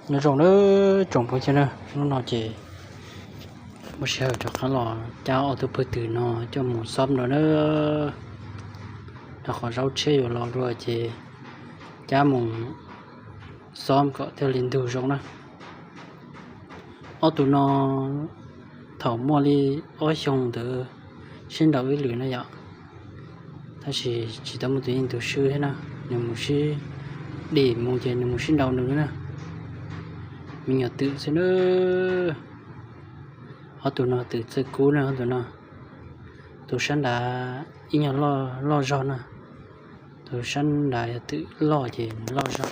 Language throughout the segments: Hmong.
Nyob zoo nawb tsoom phooj ywg na, hnub no ces muaj sij hawm rov qab los cab ob tug pawg twm no coj mus xob rau na. Rau qhov zaub tshiab yuav los dua ces cab mus xob kom thiaj li ntug zoo na. Ob tug no thaum muaj li ob xyoos ntawd sib nraus ib lwm na yom, tab sis tsis tau muaj tus yeej tus swb thiab na. Nws mus sib dim mus ces nws mus sib nraus nws na. Me nyuam twm xwb na. Ob tug no twm txawj kub na, ob tug no. Tus sab nrad ib nyuag loj zog na, tus sab nrad yog twm loj ces nws loj zog.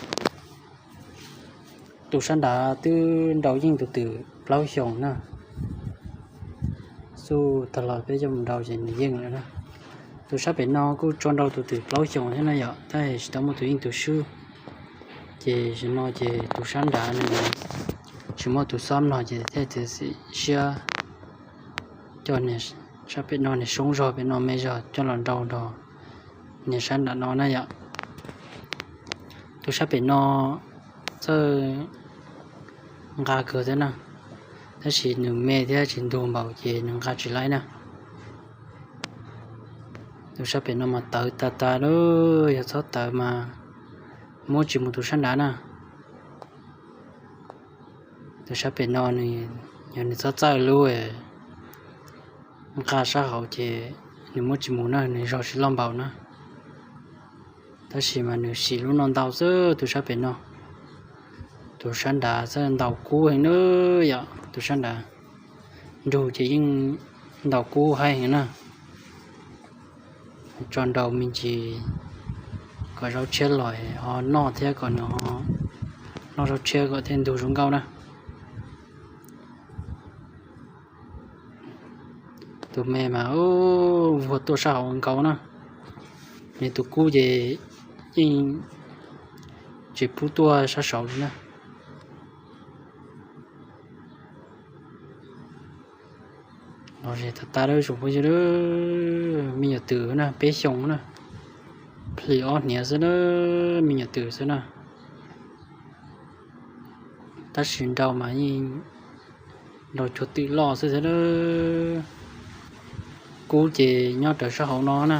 Tus sab nrad twb nraus yeej tus twm plaub xyoos na, xub tag los peb coj mus nraus ces nws yeej lawm na. Tus sab pem no kuj tso nraus tus twm plaub xyoos thiab na yom, tab sis tsis tau muaj tus yeej tus swb. Ces zaum no ces tus sab nrad nws tsis muaj tus xob no ces thiaj txiav txim siab coj sab pem no, niag soob zog pem no me zog coj los nraus nrog niag sab nram no na yom. Tus sab pem no txawj nqa kawg thiab na, tab sis nws me thiab tsis ntug npaum ces nws nqa tsis laib na. Tus sab pem no mas tawv tas tas lawm, yog txhob tawv mas muab tsis mus tus sab nrad na. Tus sab pem no nws, yog nws txhob txawj lub nqa sab hauv ces nws muab tsis mus na, nws zog tsis loj npaum na. Tab sis mas nws sim lub no ntau xwb tus sab pem no. Tus sab nrad txawj ntaus kub heev na yom, tus sab nrad nrug ces yeej ntaus kub heev na. Tso nraus me ntsis kom zaub tshiab los ho noj thiab, kom nws noj zaub tshiab kom thiaj ntug zoo nkauj na. Tus me mas vuag tuaj sab hauv nkaus na, nws tus kub ces yeej tsis pub tuaj sab saud li na. Los zem tas tas lawm tsoom phooj ywg, me nyuam twm na, peb xyoos na, plhis ob hniav xwb na, me nyuam twm xwb na. Tab sis nraus mas yeej nraus cuag twm loj xwb thiab. Kub ces nyob rawv sab hauv no na.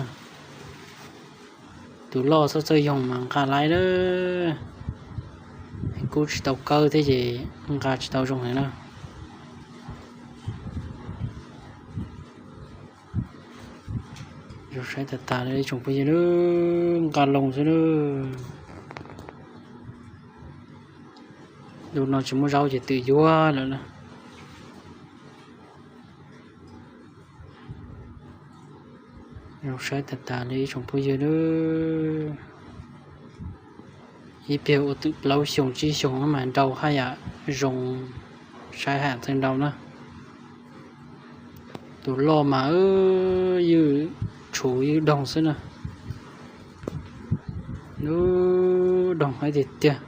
Tus loj txhob txawj yoog mas nqa laib lawm. Kub tsis tau kawb thiab ces nqa tsis tau zoo heev na. Zoo saib tas tas li tsoom phooj ywg, nqa loo xwb na. Ntu no tsis muaj zaub ces twm yuag lawm na. Zoo saib tas tas li ib tsoom phooj ywg, ib pliag ua twm plaub xyoo tsib xyoo mas nrau haj yam zoo, saib haj yam txawj nrau na. Tus loj mas ywj tshuv ywj doog xwb na. Lub doog haib tiag tiag.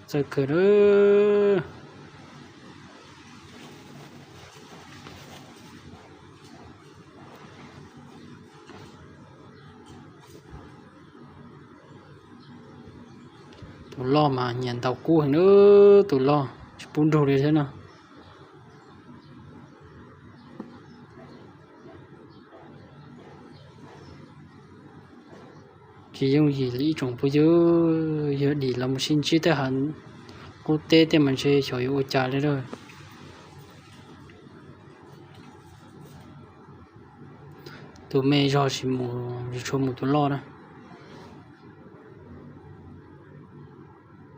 Txawj kawg lawm. Tus loj mas nyiam ntaus kub heev na, tus loj tsis pub nrug li thiab na. Tsis yooj yim li ib tsoom phooj ywg, yog dim los mus sib ntsib tej hav qub teb tej mas ntshe xyov yuav ua cas li lawm. Tus me zog tsis mus, tsis tshua mus tus loj na.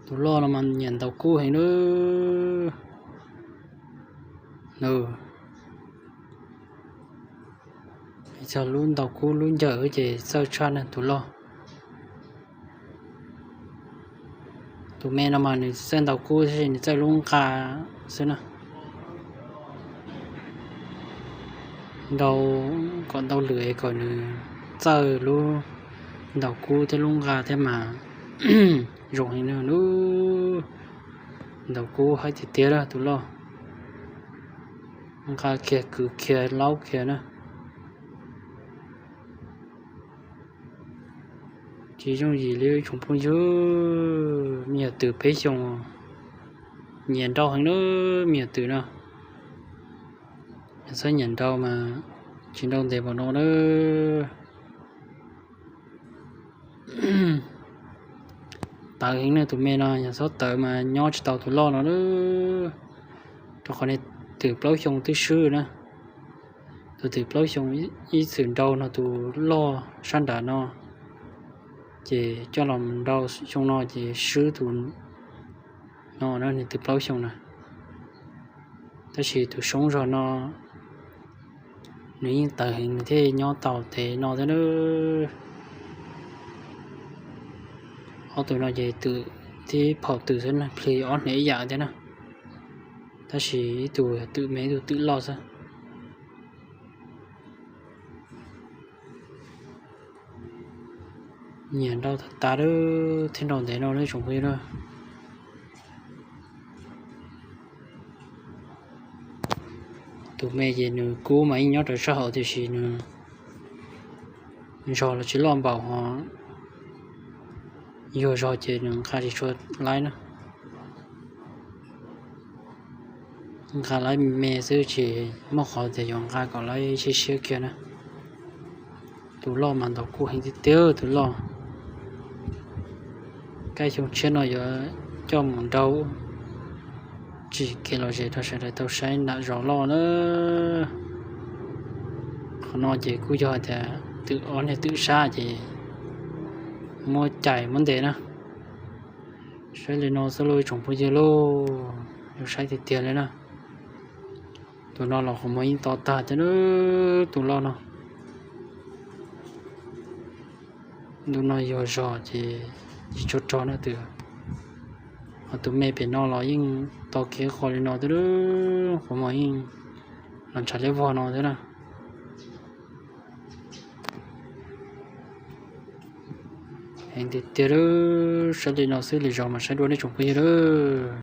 Tus loj no mas nyiam ntaus kub heev na. Txog lub ntaus kub lub ncawg ces txawj tshaj na tus loj. Tus me no mas nws txawj ntaus kub tab sis nws txawj lub nqa xwb na. Nrau kom ntau lwm es kom nws txawj lub ntaus kub thiab lub nqa thiab mas zoo heev na. Ntaus kub haib tiag tiag lawm tus loj. Nqa kiag kwv kiag laub kiag na. Tsis yooj yim li tsoom phooj ywg, me nyuam twm peb xyoos, nyiam nrau heev na, me nyuam twm no. Yog txhob nyiam nrau mas tsis nrau ntev npaum no na. Tawv heev na tus me no, yog txhob tawv mas nyob tsis tau tus loj no na. Rau qhov nej twm plaub xyoo twb swb na. Tus twm plaub xyoo ib txwm nrau no tus loj sab nram no, ces coj los nrau xyoo no ces swb tus no na, nws twm plaub xyoo na. Tab sis tus soob zog no nws yeej tawv heev, nws thiaj nyob tau tes no thiab na. Ob tug no ces twm tib phaum twm xwb, plig ob hniav ib yam thiab na. Tab sis ib tug twm me ib tug twm loj xwb. Nyiam nrau tas tas lawm thiab nrau ntev no lawm tsoom phooj ywg. Tus me ces nws kub mas yeej nyob rau sab hauv tiam sis nws zog los tsis loj npaum ho yuag zog ces nws nqa tsis tshua laib na. Nqa laib me xwb tsis muaj qhov tias yuav nqa kom laib siab siab kiag na. Tus loj mas ntaus kub heev tiag tiag tus loj. Kab xyoo tshiab no yuav coj mus nrau tsim kev lom zem rau sawv daws tau saib nram zos loj na. Qhov no ces kuj yog tias twm ob niag twm sab ces muab cais muab ntes na. Saib li no xwb lauj tsoom phooj ywg lauj, yuav saib tiag tiag li na. Tus no los qhov muag yeej to tag thiab na, tus loj no. Ntu no yuag zog ces tsis tshua rog na twm. Ho tus me pem no los yeej to kiag qhov li no thiab, qhov muag yeej los ntshav liab vog no thiab na. Heev tiag tiag lawm, saib li no xwb lwm zaus mas saib dua nej tsoom phooj ywg lawm.